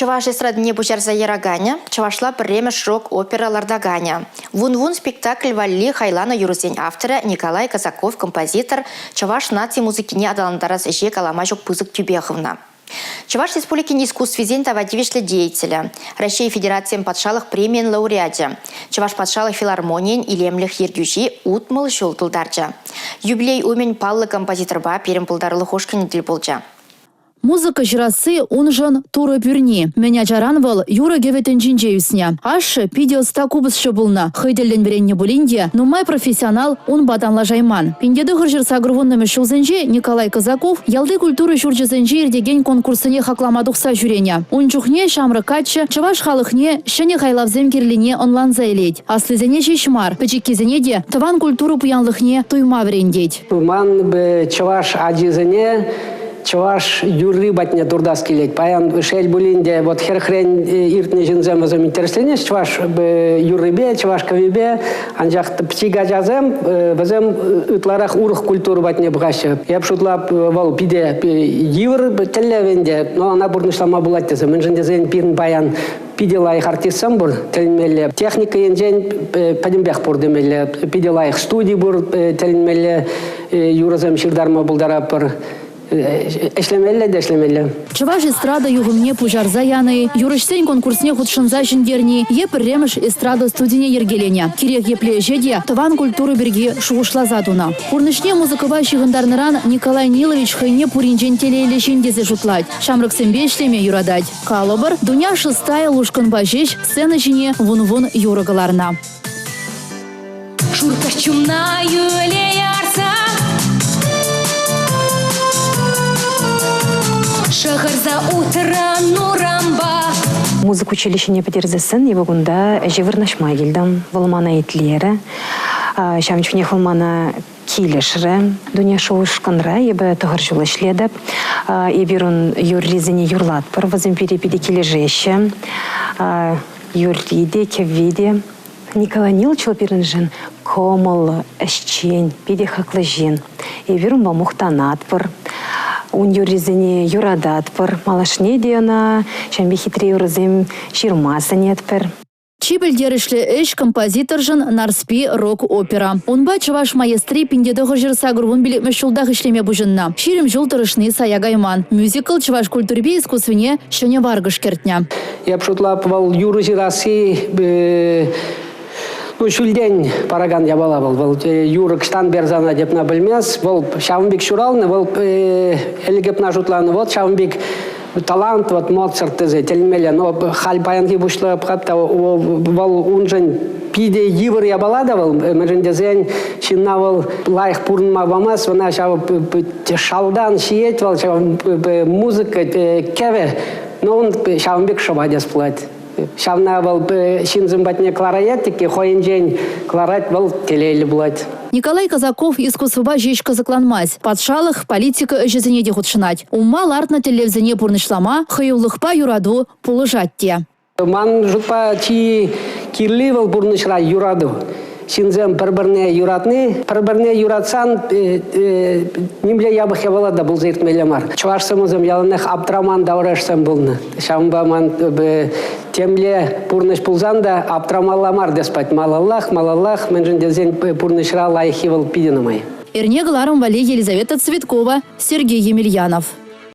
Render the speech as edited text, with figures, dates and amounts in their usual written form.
Чӑваш эстрадине пуҫарса яраканӗ, чӑвашла пӗрремӗш рок-опера лартаканӗ. Вун-вун спектакль валли хайланӑ юрӑсен авторӗ Николай Казаков композитор чӑваш наци музыкине аталантарас ӗҫе калама ҫук пысӑк тӳпе хывнӑ. Чӑваш Республикин искусствисен тава тивӗҫлӗ деятелӗ, Раҫҫей Федерацийӗн патшалӑх премийӗн лауреачӗ, Чӑваш патшалӑх филармонийӗн илемлӗх ертӳҫи 60 ҫул тултарчӗ. Юбилей умӗн паллӑ композиторпа пирӗн пултарулӑх ушкӑнӗ тӗл пулчӗ. Музыка ҫырасси уншӑн Турӑ пӳрни. Мӗн ачаран вӑл юрӑ-кӗвӗ тӗнчинче ӳснӗ. Ашшӗ питӗ ӑста купӑсҫӑ пулнӑ. Хӑй тӗллӗн вӗреннӗ пулин те нумай профессионал унпа танлашайман. 1980-мӗш ҫулсенче Николай Казаков ялти культура ҫурчӗсенче иртекен конкурссене хаклама тухса ҫӳренӗ. Ун чухне ҫамрӑк каччӑ чӑваш халӑхне ҫӗнӗ хайлавсем кирлине ӑнланса илет. Аслисене ҫеҫ мар, пӗчӗккисене те тӑван культура пуянлӑхне туйма вӗрентет. Ман чӑваш ачисене чӑваш юрри патне туртас килет. Паян шел пулин те, вот хӗрӗхрен иртнӗ ҫынсем вӗсем интересленеҫ чӑваш юррипе, чӑваш кӗввипе, анчах пӗчӗк ачасем вӗсем ытларах урӑх культура патне пӑхаҫҫӗ. Эп шутлап, вӑл питӗ йывӑр тӗллев ӗнтӗ, но ӑна пурнӑҫлама пулать тесе. Мӗншӗн тесен пирӗн паян питӗ лайӑх артистсем пур, тӗлӗнмелле. Техника енчен пӗтӗмпех пур темелле. Питӗ лайӑх студи пур, тӗлӗнмелле юрӑсем ҫыртарма пултаратпӑр. Ӗҫлемелле те ӗҫлемелле. Чӑваш эстрада юхӑмне пуҫарса яни, юрӑҫсен конкурсне хутшӑнса ҫӗнтерни е пӗрремӗш эстрада студине йӗркеленӗ. Кирек епле ӗҫе те тӑван культура пирки шухӑшласа тунӑ. Пурнӑҫне музыкӑпа ҫыхӑнтарнӑран Николай Нилович хӑйне пуринчен телейлӗ ҫын тесе шутлать. Ҫамрӑксемпе ӗҫлеме юратать. Калӑпӑр, Дуня Шестая ушкӑнпа ҫеҫ сцена ҫине вун-вун юрӑ кӑларнӑ. Шур костюмна юле ярса Шӑхӑрса утран урампа Музыка училищине пӗтерсессӗн эпӗ кунта ӗҫе вырнаҫма килтӗм. Вӑл мана итлерӗ. Ҫавӑн чухнех вӑл мана килӗшрӗ. Дуняша ушкӑнра эпӗ тӑхӑр ҫул ӗҫлетӗп. Эпир ун юррисене юрлатпӑр, вӗсем пире питӗ килӗшеҫҫӗ. Юрри те, кӗвви те. Николай Нилович вӑл пирӗншӗн кӑмӑллӑ, ӗҫчен, питӗ хаклӑ ҫын. Эпир унпа мухтанатпӑр. Ун юррисене юрататпӑр. Малашне те ӑна ҫавӑн пек хитре юрӑсем ҫырма сӗнетпӗр. Чи пӗлтерӗшлӗ ӗҫ композиторшӑн «Нарспи» рок-опера. Унпа чӑваш маэстри 1985 ҫултах ӗҫлеме пуҫӑннӑ. 20 ҫул тӑрӑшни сая кайман. Мюзикл чӑваш культурипе искусствине ҫӗнӗ варкӑш кӗртнӗ. Эп шутлап, вӑл юрӑ ҫырасси ну, ҫӳлтен паракан япала вӑл. Вӑл юрӑ кӑштан персана тепна пӗлмес. Вӑл ҫавӑн пек ҫуралнӑ, вӑл ӗлӗк эпна шутланӑ. Вот ҫавӑн пек талант вот Моцарт тесе тӗлӗнмелле. Но халь паянхи пуҫлӑх та вӑл уншӑн питӗ йывӑр япала та вӑл, мӗншӗн тесен ҫынна вӑл лайӑх пурӑнма памасть, ӑна ҫав шалтан ҫиет вӑл ҫав музыка, кӗвӗ, но он ҫавӑн пек шӑва тес пулать. Ҫавна вӑл ҫынсем патне кӑлараять тӗкки хӑйӗнчен кӑларать, вӑл телейлӗ пулать. Николай Казаков искусствӑпа ҫеҫ кӑсӑкланмасть, патшалӑх, политика ӗҫӗсене те хутшӑнать. Умма лартнӑ тӗллевсене пурнӑҫлама хӑюлӑхпа юрату пулӑшать те. Ман шутпа чи кирли вӑл пурнӑҫра юрату. Ҫынсем пӗр-пӗрне юратни, пӗр-пӗрне юратсан нимле япӑх япала та пулса иртмелле мар. Чӑвашсем вӗсем яланах аптраман таврашсем пулнӑ. Ҫавӑнпа ман темле пурнӑҫ пулсан та аптрамалла мар тес пать. Малаллах, малаллах, мӗншӗн тесен пурнӑҫра лайӑххи вӑл питӗ нумай. Эрне кӑларӑм валли Елизавета Цветкова, Сергей Емельянов.